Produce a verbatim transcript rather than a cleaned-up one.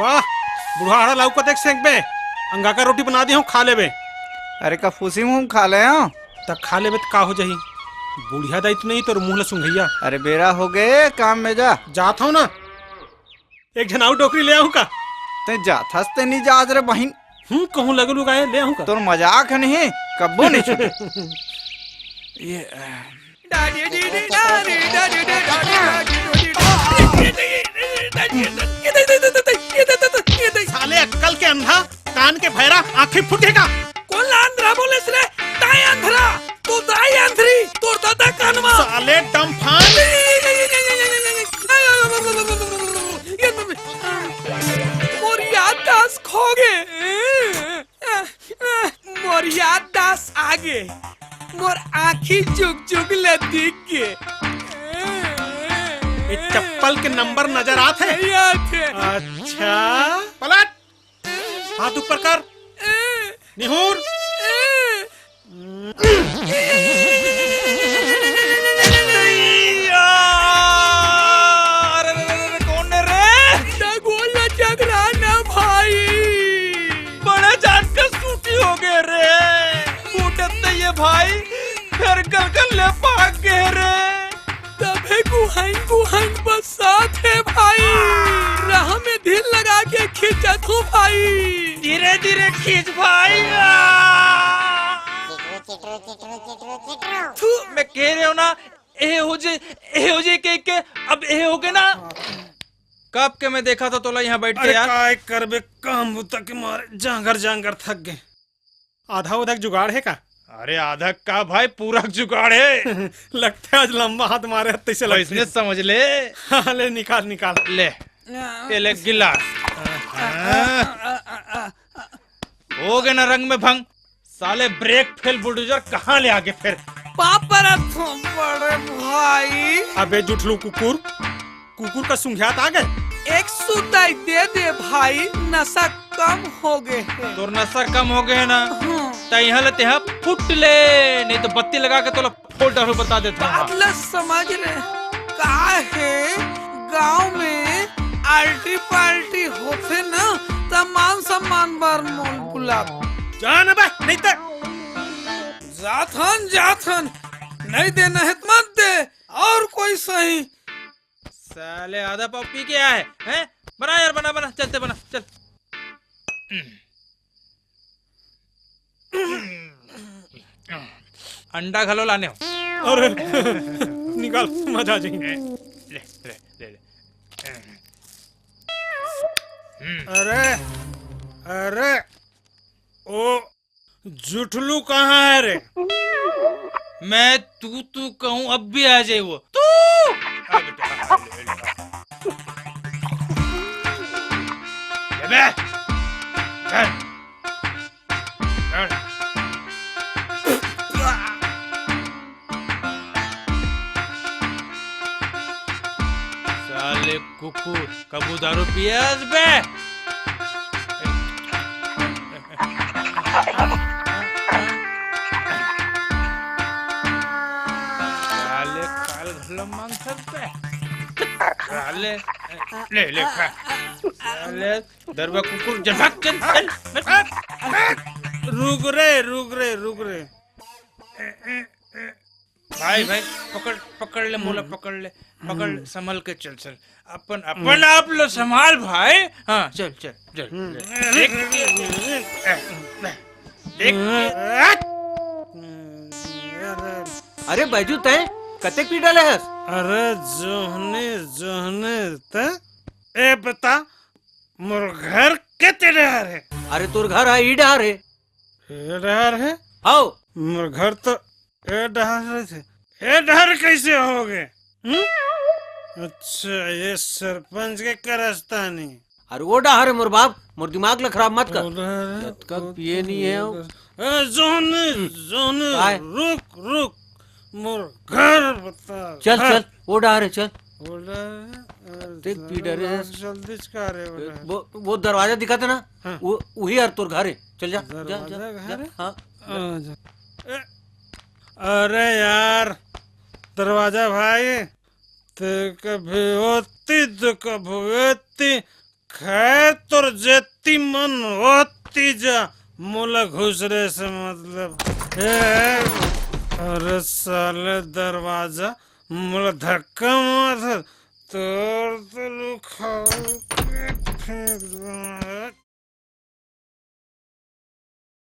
वाह, बुढ़ाहरा लउकत एक सेंक बे, अंगाकर रोटी बना दे हूँ, खा लेबे। अरे का फूसी मुंह खा ले हूँ? त खा लेबे त का हो जाही? बुढ़िया दाई तो नहीं, तोर मुंह ल सुंघैया। अरे बेरा हो गए, काम में जा। जात हूँ ना, एक झन आऊ डोकरी ले आऊँ का? ते जात हस ते नहीं जात रे बहिन। हूँ, कहूँ लगलू गाए, ले आऊँ का? तोर मजाक है नहीं, कब्बो नहीं छूटे। ये, साले अक्कल के अंधा, कान के भैरा, आँखें फूटे का? कोन ला अंधरा बोलेस रे? ताई अंधरा, तो दाई अंधरी, तोर दादा कानवा। साले डमफान। मोर याददाश्त खो गे। मोर याददाश्त आ गे। मोर आँखी जुग जुग ले दिख गे। ये चप्पल के नंबर नजर आत हे? नहीं आत हे। अच्छा, पलट, हाथ ऊपर कर, निहुर। यार, अरे, अरे, अरे, कौन है रे? दगोला जगराना भाई। बड़े जान का सूटी हो गए रे। फूटत नहीं है भाई, फिर गल गल ले भाग गए रे। तभे गुहाइन गुहाइन बसात हे भाई। राह में धीर लगा के खींचत हूँ भाई। धीरे धीरे खींच भाई। आ! थू, मैं कह रहे हो ना, ए हो जे, ए हो जे के, के, अब ए हो गए ना। कब के मैं देखा था तोला यहाँ बैठ के अरे यार। काय करबे, काम बुता के मारे जांगर जांगर थक गए। आधा उधा के जुगाड़ हे का? अरे आधा का भाई, पूरा के जुगाड़ हे। लगता है आज लंबा हाथ मारे हत तैसे लगता है। इसने समझ ले। हाँ, ले निकाल, निकाल। ले, ये ले गिलास। हाँ। हो गए ना रंग में भंग। साले ब्रेक फेल बुलडोजर कहाँ ले आगे फिर? पापा रे थोपड़ रे भाई। अबे जुठलू कुकुर, कुकुर का सुंघियात आ गए। एक सुताई दे दे भाई, नशा कम हो गए है। तोर नशा कम हो गए ना? हाँ। त यहाँ ले तेहा फुट ले, नहीं तो बत्ती लगा के तोला फोड़ डालू, बता देता हूँ। बात ल समझ ले, का है गांव में आल्टी पाल्टी होथे ना, त मान सम्मान बर मोल बुलात। जा ना बे, नहीं त। जाथन, जाथन, नहीं देना है त मत दे, और कोई सही। साले आधा पाव पी के आए हैं? बना यार, बना, बना, चलते बना, चल। अंडा घलो लाने हो। अरे, निकाल, मजा आ जाएंगे। ले, ले, ले, ले। अरे, अरे, ओ, जुठलू कहाँ है रे? मैं तू तू कहूँ, अब भी आ जाए वो। तू! आ बेटा, आ, ले, ले, आ। ले बे। चल। चल। साले कुकुर, कबू दारू पियस बे? साले काल घलो मांगथस बे। साले, ले, ले, खा। साले दरुआ कुकुर, चल भाग, चल, चल, चल। रुक रे, रुक रे, रुक रे। भाई, भाई, पकड़, पकड़ ले, मोला पकड़ ले, पकड़ ले, संभल के चल, चल। अपन, अपन आप लो संभाल भाई। हाँ, चल, चल, चल, चल। देख, देख। अरे बैजू, तैं कतेक पी डाले हस? अरे जोहने, जोहने, तैं ए बता, मोर घर केते डहर हे? अरे तोर घर ह ई डहर हे। ए डहर हे? हव। मोर घर तो ए डहर रहिथे। ए डहर कैसे हो गए? हम्म? अच्छा, ये सरपंच के करस्तानी। अरे वो डहर हे मोर बाप, मोर दिमाग ला खराब मत कर। ओ डहर हे, जतका ओ पिए नहीं है वो। ए, जोहने, जोहने, काय? रुक, रुक, मोर घर बता। चल, घर। चल, वो डहर हे, चल। वो डहर हे, ए, देख, पी डरे हे। जल्दी से का रे, वो डहर। वो, वो दरवाजा दिखत हे ना? हाँ। वो, वही यार तोर घर हे। चल जा, जा, जा, दरवाजा जा, घर हे? हाँ। आ, जा। ए, अरे यार, दरवाजा भाई, ते कभी ओती तो कभी वेती, खाए तोर जेती मन होती जा, मोला घुसरे से मतलब। ए, अरे साले दरवाजा, मोला धक्का मार, तोर तो लुखाऊ के फेंक दूं।